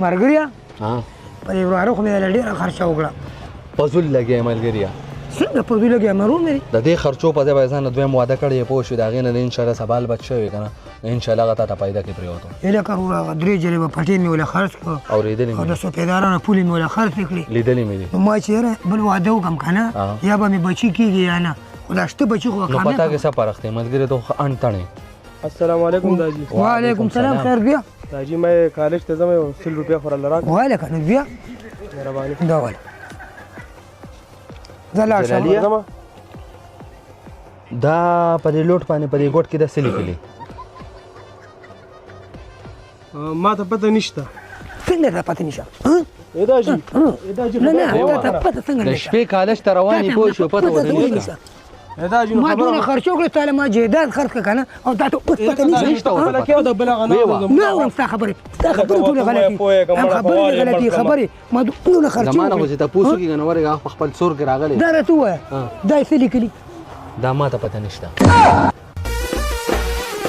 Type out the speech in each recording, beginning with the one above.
مرګریا ها. په دې وراره خو مې له ډېره خرچه وکړه. فضول لګې ملګریا. څنګه په دوی لګیا مرو مې؟ د دې خرچو په ځای به ځان دویم واده کړی پوه شو، د هغې نه ان شاء الله سبال بچ شوی که نه، ان شاء الله هغه تا ته پیدا کې پرېوتو. هله که وروره، هغه درې جریبه پټې مې وله خرڅ کړو. اورېدلې او مې د سپېدارانو پولې مې وله خرڅې کړې. لیدلې مې دي. نو ما چې یاره بل واده وکړم که نه، یا به مې بچي کېږي یا نه، خو دا شته بچي خو به نو پتا کامیاب. کې څه فرق دی ملګری؟ ته خو ان تڼې. السلام علیکم داجی. وعلیکم سلام، خیر بیا؟ داجی مې کالج ته ځم، یو 100 روپیا خو راله راکړه. وایله که نه بیا. مهرباني. دا وایله، زه لاړ شم. جلالیه؟ ځم. دا په دې لوټ باندې په دې ګوټ کې دا څه لیکلي؟ ما ته پته نشته. څنګه دا پته نشه؟ ای داجی، ای داجی. نه نه، تا ته پته څنګه د نشه؟ شپې کالج ته روان یې پوه شو، پته ورته نشته. ای داجی، نو ما دونه خبره خرچ وکړ، تا له ما جایداد خرڅ کړ که نه، او تا ته اوس پته نشته؟ نشته ورته. بله کې د بل هغه نه ویوه. اورم. نه اورم ستا خبرې، ستا خبرې ټولې غلطې هم خبرې دې غلطې خبرې. ما دونه خرچ زمانه خو وکړې. چې تپوس وکړي که نه، ورغه هغه په خپل څور کې راغلی. دا راته ووایه، دا یې څه لیکلي؟ دا ما ته پته نشته.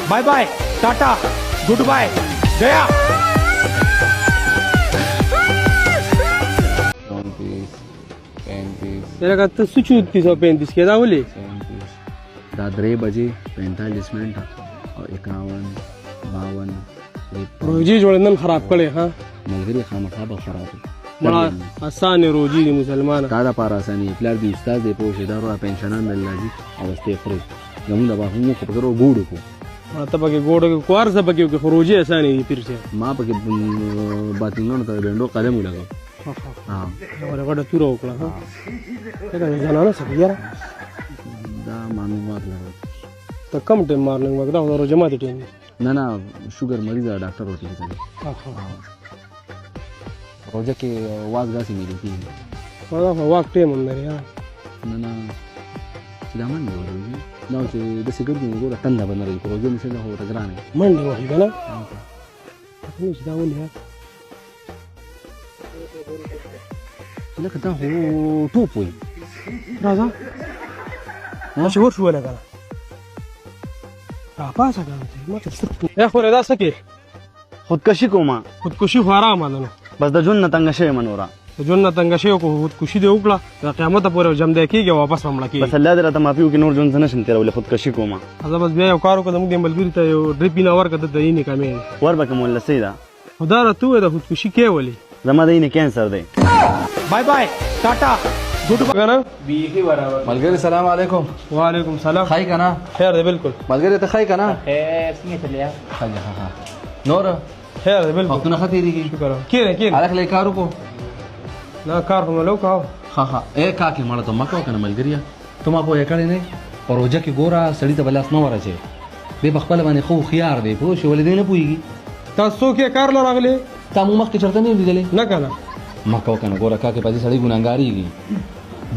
Bye bye tata good bye गया. 34 35. لکه ته څه 34 او 35 کې دا ولې؟ 37، دا 3 بجې 45 منټه او 51 52 53. روجي جوړ نن خراب کړي ها. ملګري خامخا به خراب وي. مړه اسانه روجي دي مسلمانه. تا دپاره اساني، پلار دې استاد دی پوه شې، دا وروره پنشنان دی راځي او بس ته یې خورې. زمونږ دپاره خو موږ خو پکې ګوډو کو. مړه ته پکې ګوډو کې کوار څه پکې وکړې، خو روجي اسانه دي پیر صاحب. ما پکې باطلونو ته بینډو قلم ولګاو. ها. ولا غټه توره وکړه. ها، دا زنانه څه یاره؟ دا مارنینګ واک لرم. ته کم ټیم مارنینګ واک؟ دا خو د روژه ماتي ټیم دی. نه نه، شوګر مریض ده، ډاکټر ورته لیکلی. روژه کې واز داسې میلې کېږي. دا خو واک ټیم هم لري ها. نه نه، چې دا منډې وهي، دا چې داسې ګرځي نو ګوره تنده به نه راځي، که روژه نیسې دا خو ورته ګرانه وي. منډې وهي که نه؟ پته نه چې دا ولې ها. لکه دا خو ټوپ وي. راځه چې ورشو وله که نه، راپاڅه که نه. ما ته ای خورې، دا څه کې؟ خودکشي کومه. خودکشي خو حرامه ده نو. بس د ژوند نه تنګه شوی یم نوره. د ژوند نه تنګه شوی، خو خودکشي دې وکړه، د قیامته پورې جمدی کېږي او واپس به مړه کېږي. بس الله دې راته معافي وکړي، نور ژوند زه نه شم تېرولی، خودکشي کومه. زه بس بیا یو کار وکړه، زموږ دې ملګري ته یو ډرپ وینه ورکړه، ده ته یې کمې دی. ور به کوم ولسۍ ده. خو دا راته ووایه، د خودکشي کې ولې؟ زما د وینې کینسر دی. Bye bye tata good که نه؟ ملګری سلام علیکم. وعلیکم سلام. ښه یې که نه؟ خیر دی بالکل. ملګری ته ښه یې که نه؟ خیر، څنګه چلیا؟ ښه دی، ښه ښه. نور خیر دی بالکل. وختونه ښه تېرېږي؟ شکر. کښېنه کښېنه. هلک لږ کار وکړو. نه، کار خو مې له وکړه. ښه ښه. ای کاکې، مړه ته مه کوه که نه ملګریه، ته ما پوهه کړی نه، په روژه کې ګوره سړي ته به لاس نه ورچوې. دی په خپله باندې ښه هوښیار دی پوه شوې، ولې دی نه پوهېږي. تاسو څوک یې؟ کار له راغلې؟ تا مو مخکې چېرته نه یو لیدلی؟ نه که نه. مه کوه که نه، ګوره کاکې، په دې سړی ګناهګارېږي.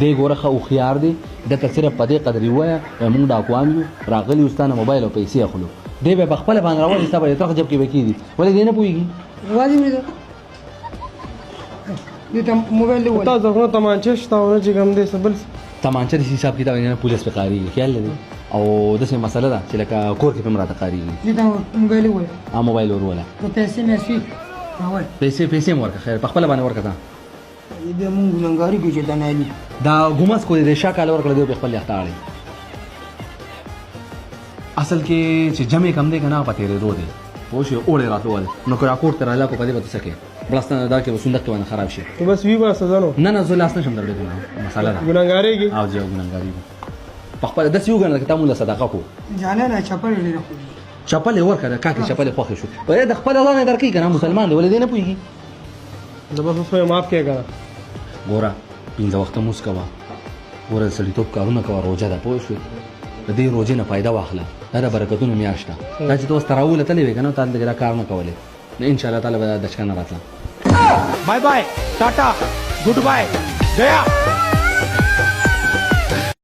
دی ګوره ښه هوښیار دی، ده ته صرف په دې قدر یې ووایه، وایه مونږ ډاکوان یو، راغلي یو، ستا نه موبایل او پیسې اخلو. دی به په خپله باندې راولي، ستا به یې ترخ جب کې به کېږي. ولې دی نه پوهېږي؟ وازې مې ده، دې ته موبایل دی ولې؟ تاسو خو نه تمانچه شته او نه چې کوم دی څه بل څه. تمانچه د حساب کتاب نه پولیس په قاریږي، خیال لري، او داسې مسله ده چې لکه کور کې په هم راته قاریږي. دې ته موبایل ووایه. ها، موبایل وروله. نو پیسې مې سي راوړ. پیسې پیسې مې ورکړه، خیر په خپله باندې ورکړه. تا بیا مونږ ګنهګاري کوو چې دا نه علي. دا ګومس کو دې شا کال ورکړه، دی په خپل یخته اړي. اصل کې چې جمع کم دی که نه، په تېرېدو دی پوه شوې، اوړی راتلو ول، نو که راکور ته رالا کو په دې به ته څه کوې؟ بړستنه دا کې به صندوق کې باندې خراب شي. ته بس وی باسه ځنو. نه نه، زه لاس نه شم درړی کنه، مسله ده. ګنهګارېږي. او جی ګنهګارېږي په خپله، داسې وګڼه لکه تا مونږ له صدقه کو. جانانه چپلې ډېرې خوږې. چپلې ورکړه کاکې، چپلې خوښې شو، په دې د خپله ځانه درکوي که نه، مسلمان دی، ولې دی نه پوهېږي؟ زه بس اوس مې معاف کړې که نه. ګوره 5 وخته لمونځ کوه، ګوره د سړیتوب کارونه کوه، روژه ده پوه شوې، د دې روژې نه فایده واخله، دا د برکتونو میاشت ده. دا چې ته اوس تراوله تللی وې که نه، تا دلته دا کار نه کولی، نو ان شاء الله تعالی به دا دچکه نه راتله. Bye bye tata good bye गया.